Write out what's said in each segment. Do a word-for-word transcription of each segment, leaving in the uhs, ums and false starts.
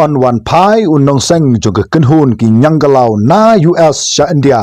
Yn wan phai u nongseng jong ka kynhun ki ñiangkyllaw na U S sha India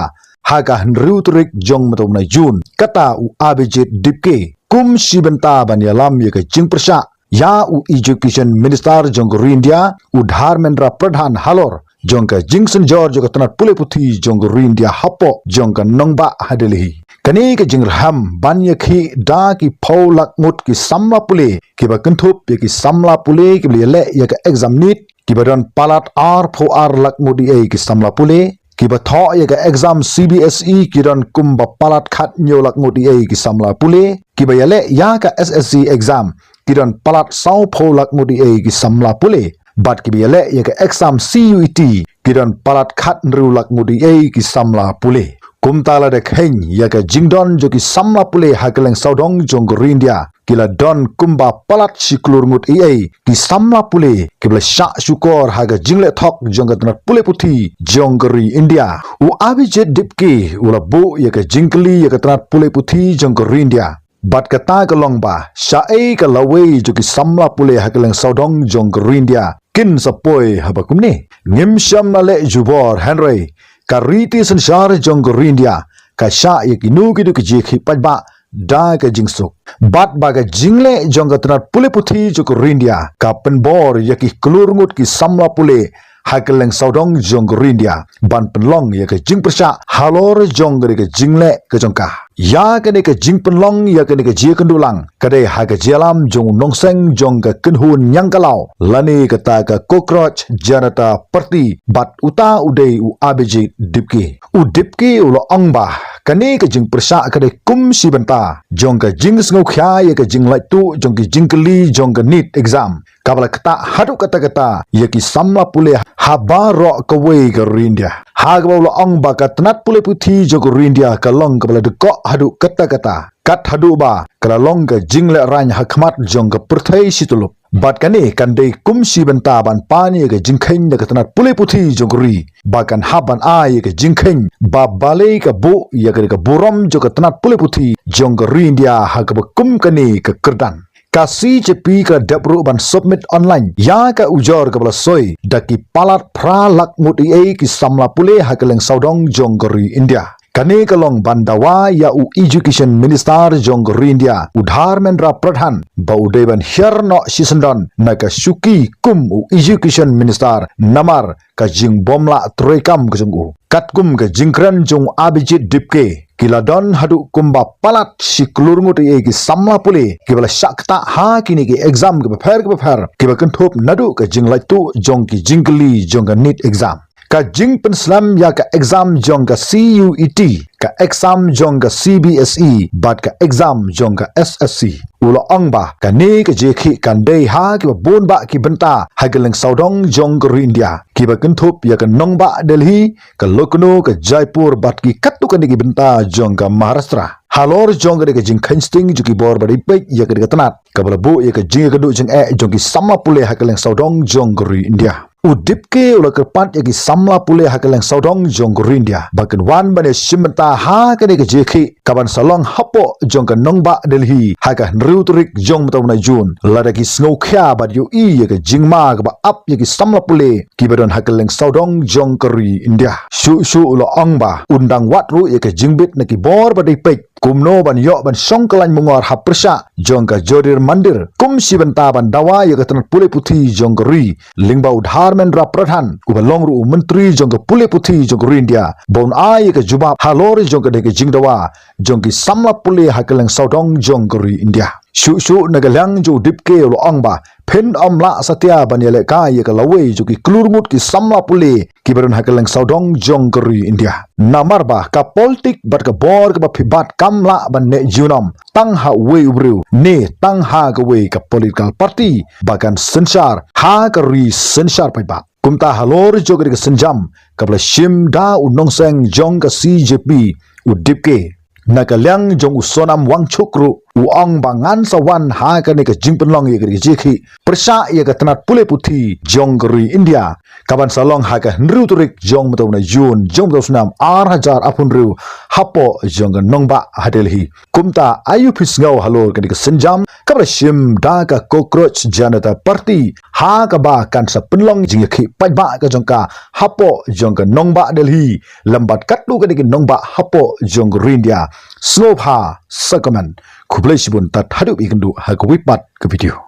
ha ka hynriew tarik jong mynta u bnai June, kata u Abhijit Dipke, kum shi bynta ban ïalam ïa ka jingpyrshah ïa u Education Minister jong ka ri India, u Dharmendra Pradhan, halor jong ka jingsynjor jong ka tnat pule puthi jong ka ri India hapoh jong ka nongbah ha Delhi. Kane ka jingrhem ban ïakhih da ki phew lak ngut ki samla pule kiba kynthup ïa ki samla pule kiba la ïaleh ïa ka exam NEET, kiba don palat arphew ar lak ngut eiei ki samla pule, kiba thoh ïa ka exam C B S E ki don kumba palat khathynñiew lak ngut eiei ki samla pule, kiba ïaleh ïa ka S S C exam ki don palat sawphew lak ngut eiei ki samla pule, bad kiba ïaleh ïa ka exam C U E T ki don palat khathynriew lak ngut eiei ki samla pule. Kumta lada kheiñ ïa ka jingdon jong ki samla pule ha kylleng sawdong jong ka ri India, ki la don kumba palat shi klur ngut eiei ki samla pule kiba la shah shukor ha ka jingleh thok jong ka tnat pule puthi jong ka ri India. U Abhijit Dipke u la buh ïa ka jingkylli ïa ka tnat pule puthi jong ka ri India. Bad kata ka long ba, shaei ka lawei jong ki samla pule ha kylleng sawdong jong ka ri India kin sa poi haba kumne? Ngim shym la leh jubor, hynrei ka riti synshar jong ka ri India ka shah ïa kino kino ki jingkhih paidbah da ka jingsuk. Bad ba ka jingleh jong ka tnat pule puthi jong ka ri India ka pynbor ïa ki klur ngut ki samla pule ha kylleng sawdong jong ka ri India ban pynlong ïa ka jingpyrshah halor jong kane ka jingleh ka jong ka. Ïa kane ka jingpynlong ïa kane ka jingïakynduh lang ka dei ha ka jingïalam jong u nongseng jong ka kynhun ñiangkyllaw lane kata ka Cockroach Janata Party, bad uta u dei u Abhijit Dipke. U Dipke u la ong ba kane ka jingpyrshah ka dei kum shi bynta jong ka jingsngewkhia ïa ka jinglaittuh jong ki jingkylli jong ka NEET exam, kaba la ktah haduh katta katta ïa ki samla pule ha baroh kawei ka ri India. Ha kaba u la ong ba ka tnat pule puthi jong ka ri India ka long kaba la dkoh haduh katta katta, kat haduh ba ka la long ka jinglehraiñ ha khmat jong ka pyrthei shityllup. Bad kane kan dei kum shi bynta ban pan ïa ka jingkheiñ na ka tnat pule puthi jong ka ri, ba kan hap ban ai ïa ka jingkheiñ ba balei ka buh ïa ka, ka burom jong ka tnat pule puthi jong ka ri India ha kaba kum kane ka kyrdan. Ka C J P ka dep ruh ban submit online ïa ka ujor kaba la soi da ki palat phra lak ngut eiei ki samla pule ha kylleng sawdong jong ka ri India. Kane ka long ban dawa ïa u Education Minister jong ka ri India, u Dharmendra Pradhan, ba u dei ban hiar noh shisyndon na ka shuki kum u Education Minister namar ka jingbymlah treikam ka jong u. Katkum ka jingkren jong u Abhijit Dipke, ki la don haduh kumba palat shi klur ngut eiei ki samla pule kiba la shah ktah ha kine ki exam kiba pher kiba pher, kiba kynthup naduh ka jinglaittuh jong ki jingkylli jong ka NEET exam, ka jingpynslem ïa ka exam jong ka C U E T, ka exam jong ka C B S E bad ka exam jong ka S S C. U la ong ba kane ka jingïakhih kan dei ha kiba bun bah ki bynta ha kylleng sawdong jong ka ri India, kiba kynthup ïa ka nongbah Delhi, ka Lucknow, ka Jaipur bad ki katto katne ki bynta jong ka Maharashtra. Halor jong kane ka jingkheiñ sting jong ki bor ba dei peit ïa kane ka tnat, kaba la buh ïa ka jingïakynduh jingeh jong ki samla pule ha kylleng sawdong jong ka ri India, u Dipke u la kyrpad ïa ki samla pule ha kylleng sawdong jong ka ri India ba kin wan ban ïashim bynta ha kane ka jingïakhih kaban sa long hapoh jong ka nongbah Delhi ha ka hynriew tarik jong mynta u bnai June, lada ki sngewkhia bad ïohi ïa ka jingma kaba ap ïa ki samla pule kiba don ha kylleng sawdong jong ka ri India. Shuh shuh u la ong ba un dang wad ruh ïa ka jingbit na ki bor ba dei peit kumno ban ïoh ban shong kyllaiñ myngor ha pyrshah jong ka Jyotir Mandir kum shi bynta ban dawa ïa ka tnat pule puthi jong ka ri, lyngba u Dharmendra Pradhan, uba long ruh u myntri jong ka pule puthi jong ka ri India, ba un ai ïa ka jubab halor jong kane ka jingdawa jong ki samla pule ha kylleng sawdong jong ka ri India. Shuh shuh na ka liang jong u Dipke u la ong ba phin ym lah satia ban ïalehkai ïa ka lawei jong ki klur ngut ki samla pule kiba don ha kylleng sawdong jong ka ri India, namar ba ka politik bad ka bor kaba phi bat kam lah ban neh junom tang ha uwei u briew ne tang ha kawei ka political party ba kan synshar ha ka ri synshar paidbah. Kumta halor jong kane ka sienjam kaba la shim da u nongseng jong ka C J P, u Dipke, na ka liang jong u Sonam Wangchuk ruh u ong ba ngan sa wan ha kane ka jingpynlong ïa ka jingïakhih pyrshah ïa ka tnat pule puthi jong ka ri India, kaban sa long ha ka hynriew tarik jong mynta u bnai Jun jong mynta u snem ar hajar arphew hynriew hapoh jong ka nongbah ha Delhi. Kumta aïu phi sngew halor kane ka sienjam kaba la shim da ka Cockroach Janata Party, ha kaba kan sa pynlong jingïakhih paidbah ka jong ka hapoh jong ka nongbah Delhi lem bad katto katne ki nongbah hapoh jong ka ri India? Sngewbha sa comment. Khublei shibun, tad haduh ban ïakynduh ha kawei pat ka video.